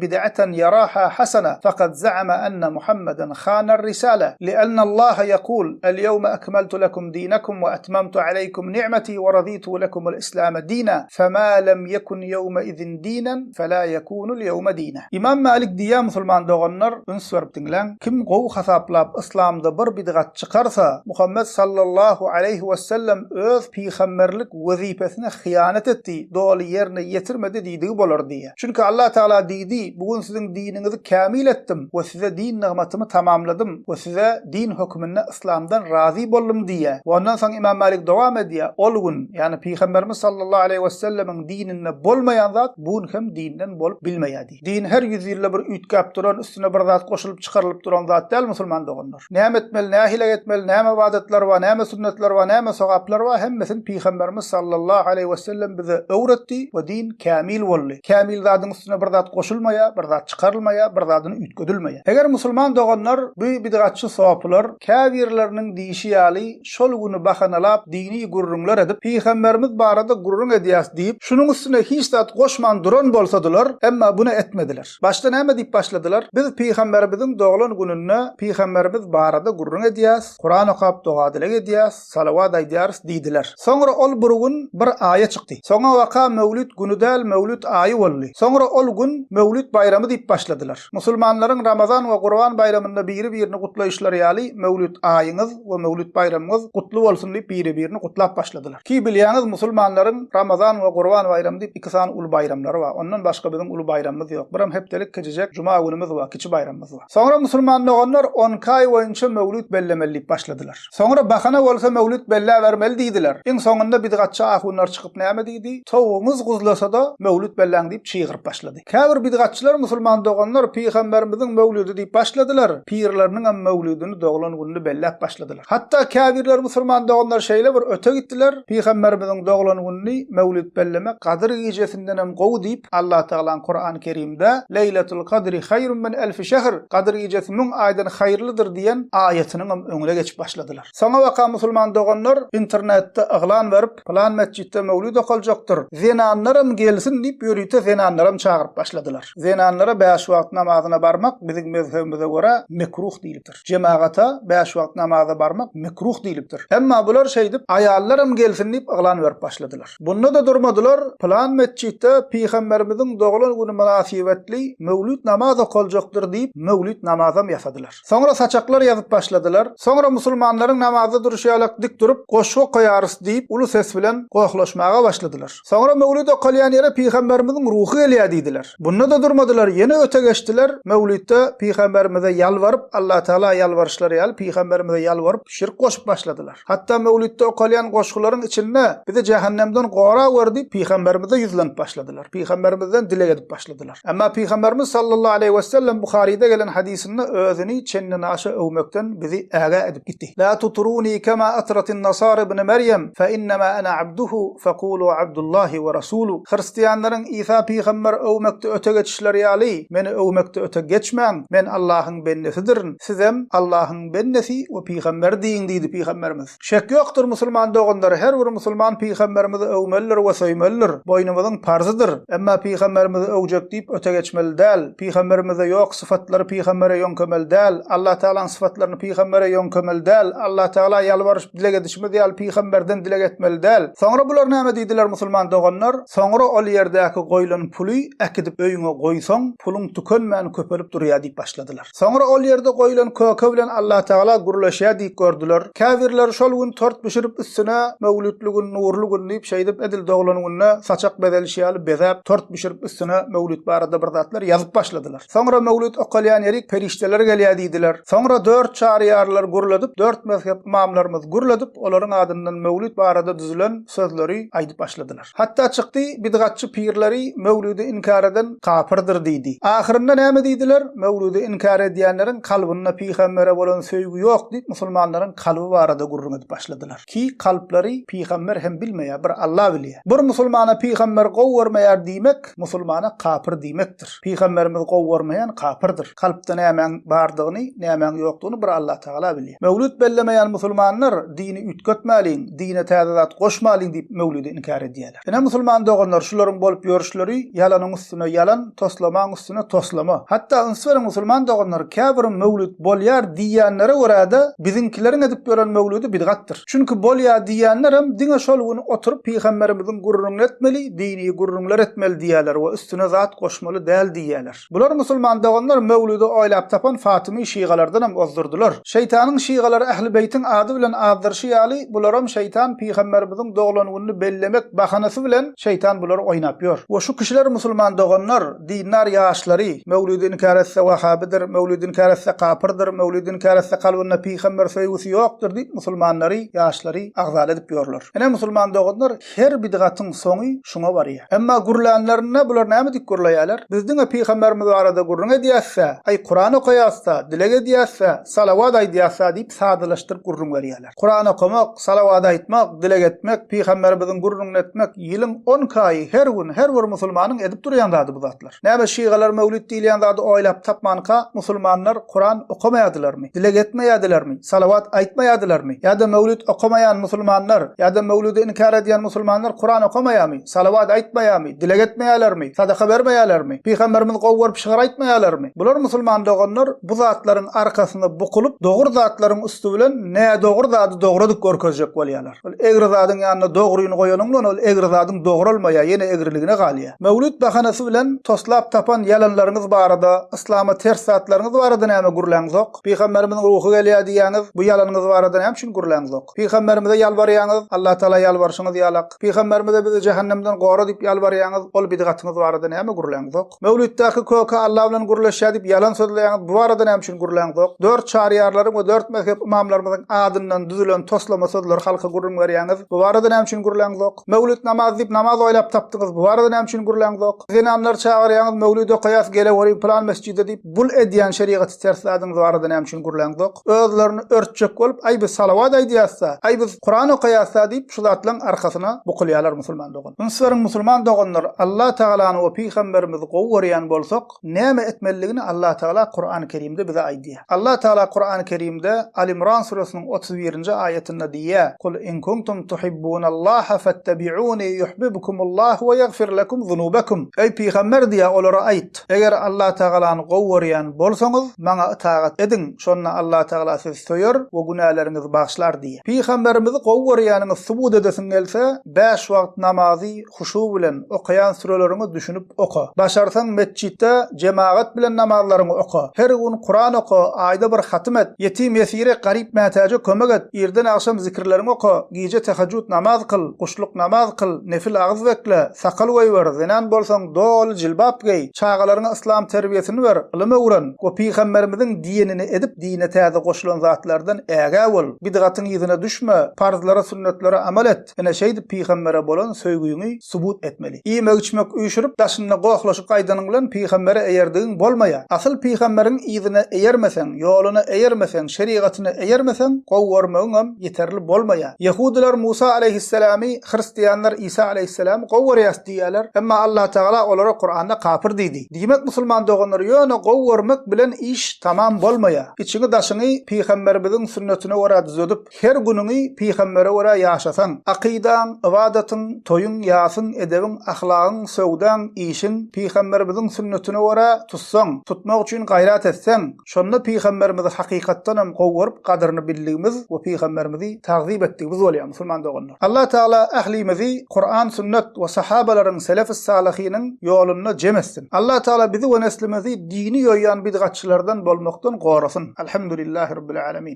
bid'atan yaraha hasana faqad za'ama anna Muhammadan khana ar-risala li'anna Allaha yaqul, El-yawma akmaltu lakum dinakum wa atmamtu alaykum ni'mati wa raditu lakum al-islama dina, fema lem yekun yawma-izin dinan fela yekunu al-yawma dina. Ymam Mälik diýýär, Musulman doganlar, üns berip diňläň, kim gowy hasaplap yslamda bir bidgat çykarsa, Muhammet sallallahu aleýhi wesellem öz pygamberlik wezipesine hyýanat etdi, doly ýerine ýetirmedi diýdigi bolar diýýär. Çünki Allah Tagala diýdi, Bu gün siziň diniňizi kämil etdim we size din nygmatymy tamamladym we size din höküminde yslamdan razy boldum diýýär. We ondan soň Ymam Mälik dowam edýär, Ol gün, ýagny Pygamberimiz sallallahu aleýhi wesellemiň dininde bolmaýan zat bu gün hem dinden bolup bilmeýär diýýär. Din her ýüzýylda bir üýtgäp duran, üstüne bir zat goşulyp çykarylyp duran zat däl musulman doganlar. Näme etmeli, nähili etmeli, näme ybadatlar bar, näme sünnetler bar, näme sogaplar bar, hemmesini Pygamberimiz sallallahu aleýhi wesellem bize öwretdi we din kämil boldy. Kämil zadyň üstüne bir zat goşulmaýar, bir zat çykarylmaýar, bir zadyny üýtgedilmeýär. Eger musulman doganlar bu bidgatçy sopylar käbirleriniň diýşi ýaly şol güni bahanalap dini gürrüňler edip, Pygamberimiz barada gürrüň edýäs diýip, şunuň üstüne hiç zat goşman duran bolsadylar, emma buny etmediler. Başda näme diýip başladylar? Biz Pygamberimiziň doglan gününde Pygamberimiz barada gürrüň edýäs, Kuran okap doga-dileg edýäs, salawat aýdýarys diýdiler. Soňra ol bir gün bir aýa çykdy. Soňabaka Möwlüt güni däl, Möwlüt aýy boldy. Soňra ol gün Möwlüt baýramy diýip başladylar. Musulmanlaryň Ramazan we Gurban baýramynda biri-birini gutlaýyşlary ýaly, Möwlüt aýyňyz we Möwlüt baýramyňyz gutly bolsun diýip biri-birini gutlap başladylar. Ki bilýäňiz musulmanlaryň Ramazan we Gurban baýramy diýip iki sany uly baýramlary bar. Ondan başga biziň uly baýramymyz ýok. Birem hepdelik kijijek juma günümiz bar, kiçi baýramymyz bar. Soňra musulman doganlar onki aý boýunça Möwlüt bellemeli diýip başladylar. Soňra bahana bolsa Möwlüt belläbermeli diýdiler. Iň soňunda bidgatçy ahunlar çykyp näme diýdi? Towugyňyz guzlasa-da Möwlüt belläň diýip çygyryp başlady. Käbir bidgatçylar musulman doganlar pygamberimiziň möwlüdi diýip başladylar, pirleriniňem möwlüdini doglan gününi belläp başladylar. Hatda käbirleri musulman doganlar şeýle bir öte gitdiler, pygamberimiziň doglan gününi möwlüt bellemek Gadyr gijesindenem gowy diýip Allatagalaň Kurany Kerimde Leýletul kadri haýrun min elfi şehr, Gadyr gijesi müň aýdan haýyrlydyr diýen aýatynyňam öňüne geçip başladylar. Soňabaka musulman doganlar internetde yglan berip, Pylan metjitde möwlid okaljakdyr, zenanlaram gelsin diýip ýörite zenanlaram çagyryp başladylar. Zenanlara bäş wagt namazyna barmak biziň mezhebimize görä mekruh diýlipdir. Jemagata bäş wagt namaza barmak mekruh diýlipdir. Emma bular şeýdip aýallaram gelsin diýip yglan berip başladylar. Bunda-da durmadylar, pylan metjitde pygamberimiziň doglan güni mynasybetli möwlid namaz okaljakdyr diýip möwlid namazam ýasadylar. Soňra saçaklar ýazyp başladylar. Soňra musulmanlaryň namazda durşy ýalak dik durup, goşgy okaýarys diýip, uly ses bilen gohlaşmaga başladylar. Soňra möwlid okalýan ýere pygamberimiziň ruhy gelýär diýdiler. Bunda-da durmadylar, ýene öte geçdiler, möwlidde pygamberimize ýalbaryp, Allatagala ýalbaryşlary ýaly pygamberimize ýalbaryp, şirk goşup başladylar. Hatda möwlidde okalýan goşgularyň içinde bizi jähennemden gorawer diýip pygamberimize ýüzlenip başladylar. Pygamberimizden dileg edip başladylar. Emma Pygamberimiz sallallahu aleýhi wesellem Buharyda gelen hadysynda özüni çendenaşa öwmekden bizi ägä edip gitdi. La tutruni kema atratin nasara ibn Merýem, fe innema ana abduhu, fekulu abdullahi we rasulu. Hristianlaryň Isa pygamberi öwmekde öte geçişleri ýaly, meni öwmekde öte geçmäň, men Allahyň bendesidirin, sizem Allahyň bendesi we pygamberi diýiň diýdi Pygamberimiz. Şek ýokdur musulman doganlar her bir musulman pygamberimizi öwmelidir we söýmelidir. Boýnumyzyň parzydyr. Emma pygamberimizi öwjek diýip öte geçmeli däl. Pygamberimizde ýok syfatlary pygambere ýöňkemeli däl. Allah Tagalaň syfatlaryny pygambere ýöňkemeli däl. Allah Tagala ýalbaryşyp dileg edişimiz ýaly pygamberden dileg etmeli däl. Soňra bular näme diýdiler musulman doganlar? Soňra ol ýerdäki goýlan puly äkidip öýüňe goýsaň puluň tükenmän köpelip durýar diýip başladylar. Soňra ol ýerde goýlan köke bilen Allatagala gürleşýär diýip gördüler. Käbirleri şol gün tort bişirip üstüne Möwlütli gün, nurly gün diýip şeýdip edil doglan günde saçak bezelişi ýaly bezäp tort bişirip üstüne Möwlüt barada bir zatlar ýazyp başladylar. Soňra Möwlüt okalýan ýerik perişdeler gelýär diýdiler. Soňra dört çaryýarlar gürledip dört mezhep ymamlarymyz gürledip olaryň adyndan Möwlüt barada düzülen sözleri aýdyp başladylar. Hatda çykdy, bidgatçy pirleri möwlüdi inkär eden kapyrdyr diýdi. Ahyrynda näme diýdiler? Möwlüdi inkär edýänleriň kalbynda pygambere bolan söýgi ýok diýip musulmanlaryň kalby barada gürrüň edip başladylar. Ki kalplary pygamber hem bilmeýär, bir Alla bilýär. Bir musulmana pygamber gowy görmeýär diýmek, musulmana kapyr diýmekdir. Pygamberimizi gowy görmeýän kapyrdyr. Kalpda nämäň bardygyny, nämäň ýokdugyny bir Allatagala bilýär. Möwlüt bellemeýän musulmanlar dini üýtgetmäliň. dine täze zat goşmalyň diýip möwlidi inkär edýärler. Ine musulman doganlar şularyň bolup ýörüşleri ýalanyň üstüne ýalan, toslamaň üstüne toslama. Hatda üns beriň musulman doganlar käbir möwlid bolýar diýýänlere görä-de biziňkileriň edip ýören möwlidi bidgatdyr. Çünki bolýar diýýänlerem diňe şol gün oturyp pygamberimiziň gürrüňini etmeli, dini gürrüňler etmeli diýýärler we üstüne zat goşmaly däl diýýärler. Bular musulman doganlar möwlüdi oýlap tapan fatymy şygalardanam ozdurdylar. Şeýtanyň şygalary ähli beýtiň ady bilen azdyryşy ýaly bularam şeýtan pygamberimiziň doglan gününi bellemek bahanasy bilen şeýtan bulary oýnap ýör. We şu kişiler musulman doganlar, dindar ýaşlary, möwlüdi inkär etse wahabydyr, möwlüdi inkär etse kapyrdyr, möwlüdi inkär etse kalbynda pygamber söýgüsi ýokdur diýip musulmanlary, ýaşlary agzala edip ýörler. Ine musulman doganlar Her bidgatyň soňy şuňa barýar. Emma gürlänlerinde bular näme diýip gürleýärler? Biz diňe pygamberimiz barada gürrüň edýäs-dä, aý Kuran okaýas-da, dileg edýäs-dä, salawat aýdýas-da diýip sadalaşdyryp gürrüň berýärler. Kuran okamak, salawat aýtmak, dileg etmek, pygamberimiziň gürrüňini etmek ýylyň onki aýy her gün her bir musulmanyň edip durýan zady bu zatlar. Näme şygalar möwlit diýilýän zady oýlap tapmanka musulmanlar Kuran okamaýardylarmy? Dileg etmeýärdilermi? Salawat aýtmaýardylarmy? Ýa-da möwlit okamaýan musulmanlar, ýa-da möwlidi inkär edýän musulmanlar Kuran okamaýarmy? Salawat aýtmaýarmy? Dileg etmeýärlermi? Sadaka bermeýärlermi? Pygamberimizi gowy görüp şygyr aýtmaýarlarmy? Bular musulman doganlar bu zatlaryň arkasynda bukulyp dogry zatlaryň üsti bilen nädogry zady dogry edip görkezjek bolýarlar. Ol egri zadyň ýanyna dogryny goýanyň bilen ol egri zadyň dogralmaýar, ýene egriligine galýar. Möwlit bahanasy bilen toslap tapan ýalanlaryňyz barada, yslama ters zatlaryňyz barada näme gürläňzok? Pygamberimiziň ruhy gelýär diýýäňiz, bu ýalanyňyz barada näme üçin gürläňzok? Pygamberimize ýalbarýaňyz, Allatagala ýalbaryşyňyz ýalak. Pygamberimize bizi jähennemden gora diýip ýalbarýaňyz, ol bidgatyňyz barada näme gürläňzok? Möwlitdäki köke Alla bilen gürleşýär diýip ýalan sözleýäňiz, bu barada näme üçin gürläňzok? Dört çaryýarlaryň we dört mezhep ymamlarymyzyň adyndan düzülen toslama sözleri halka gürrüň berýäňiz, bu barada näme üçin gürläňzok? Möwlit namazy diýip namaz oýlap tapdyňyz, bu barada näme üçin gürläňzok? Zenanlary çagyrýaňyz, möwlit okaýas, geleweriň pylan mesjide diýip, bul edýän şerigaty ters zadyňyz barada näme üçin gürläňzok? Özlerini örtjek bolup, aý biz salawat aýdýas-da, aý biz Kuran okaýas-da diýip, şu zatlaryň arkasyna bukulýarlar musulman dogan. Üns beriň musulman doganlar, Allah Tagalany we pygamberimizi gowy görýän bolsak, näme etmelidigini Allah Tagala Kurany Kerimde bize aýdýar. Allah Tagala Kurany Kerimde Al-Imran süresiniň 31-nji aýatynda diýýär, Kul in kuntum tuhibbunallaha fettebi'uni yuhbibkumullahu we ýagfir lekum zunubakum. Eý pygamber diýýär, olara aýt, Eger Allah Tagalany gowy görýän bolsaňyz, maňa ytagat ediň, şonda Allah Tagala sizi söýer we günäleriňizi bagyşlar diýýär. Pygamberimizi gowy görýäniňi subut edesiň gelse, bäş wagt namazy huşu bilen, okaýan süreleriňe düşünip oka. Başarsaň metjitde jemagat bilen namazlaryňy oka. Her gün Kuran oka, aýda bir hatym et. Ýetim-ýesire, garyp-mätäje kömek et. Irden-agşam zikirleriňi oka, gije tehejjüd namaz kyl, guşluk namaz kyl, nefil agyz bekle, sakal goýber, zenan bolsaň doly jilbap geý, çagalaryňa yslam terbiýesini ber, ylym öwren we pygamberimiziň diýenini edip dine täze goşulan zatlardan ägä bol, bidgatyň yzyna düşme, parzlara sünnetlere amal et, ine şeýdip pygambere bolan söýgüňi subut etmeli. Iýmek-içmek üýşürip daşynda gohlaşyp gaýdanyň bilen pygambere eýerdigiň bolmaýar. Asyl pygamberiň yzyna eýermeseň, ýoluna eýermeseň, şerigatyna eýermeseň gowy görmegiňem ýeterli bolmaýar. Ýehudylar Musa aleýhissalamy, hristianlar Isa aleýhissalamy gowy görýäs diýýärler, emma Allatagala olara Kuranda kapyr diýdi. Diýmek musulman doganlar ýöne gowy görmek bilen iş tamam bolmaýar. Içiňi daşyňy pygamberimiziň sünnetine görä düzedip, her günüňi pygambere görä ýaşasaň, akydaň, ybadatyň, toýuň, ýasyň, edebiň, ahlagyň, söwdaň, işiň pygamberimiziň sünnetine görä tutsaň, tutmak üçin gaýrat etseň, Şonda pygamberimizi hakykatdanam gowy görüp gadyryny bildigimiz we pygamberimizi tagzym etdigimiz bolýar musulman doganlar. Allah Tagala ählimizi Kuran sünnet we sahabalaryň selefis salyhynyň ýolunda jem etsin. Allah Tagala bizi we neslimizi dini ýoýýan bidgatçylardan bolmakdan gorasyn. Alhamdulillahi Rabbil Alemin.